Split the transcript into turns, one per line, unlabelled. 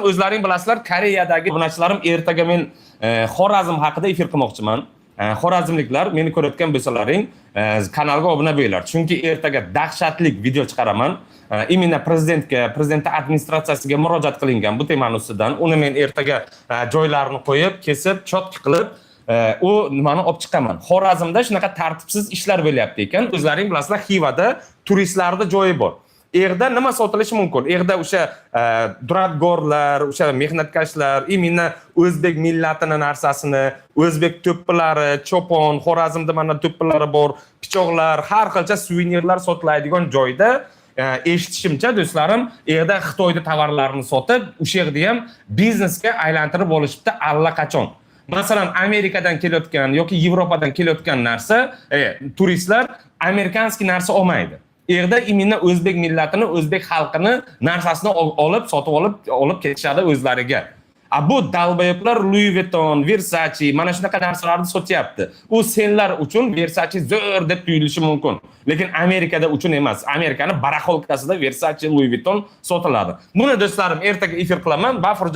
Do'stlarim, o'zlaring bilasizlar, Koreyadagi obunachilarim, ertaga men Xorazm haqida efir qilmoqchiman. Xorazmliklar, meni ko'rayotgan bo'lsalaring, kanalga obuna bo'linglar. Chunki ertaga dahshatlik video chiqaraman. Именно prezidentga, prezident administratsiyasiga murojaat qilingan bu temani ustidan. Uni men ertaga joylarini qo'yib, kesib, чётко qilib, u nimani olib chiqaman. Xorazmda shunaqa tartibsiz ishlar bo'lyapti ekan. O'zlaring bilasizlar, Xivada turistlarni joyi bor. Yerda nima sotilishi mumkin? Yerda o'sha duradgorlar, o'sha mehnatkashlar, именно o'zbek millatini narsasini, o'zbek to'ppilari, chopon, Xorazmda mana to'ppilari bor, pichoqlar, har xilcha suvenirlar sotiladigan joyda, eshitishimcha, do'stlarim, yerda Xitoyda tovarlarni sotib, o'sha yerda ham biznesga aylantirib olishibdi allaqachon. Masalan, Amerikadan kelayotgan yoki Yevropadan kelayotgan narsa, turistlar американский narsa olmaydi. Yerda именно o'zbek millatini, o'zbek xalqini narsasini olib, sotib olib ketishadi o'zlariga. A bu долбоёб lar Louis Vuitton, Versace, mana shunaqa narsalarni sotyapti. U senlar uchun Versace zo'r deb tuyulishi mumkin, lekin Amerikada uchun emas. Amerikani барахолка sida Versace, Louis Vuitton sotiladi. Buni, do'stlarim, ertaga efir qilaman. Bafurja.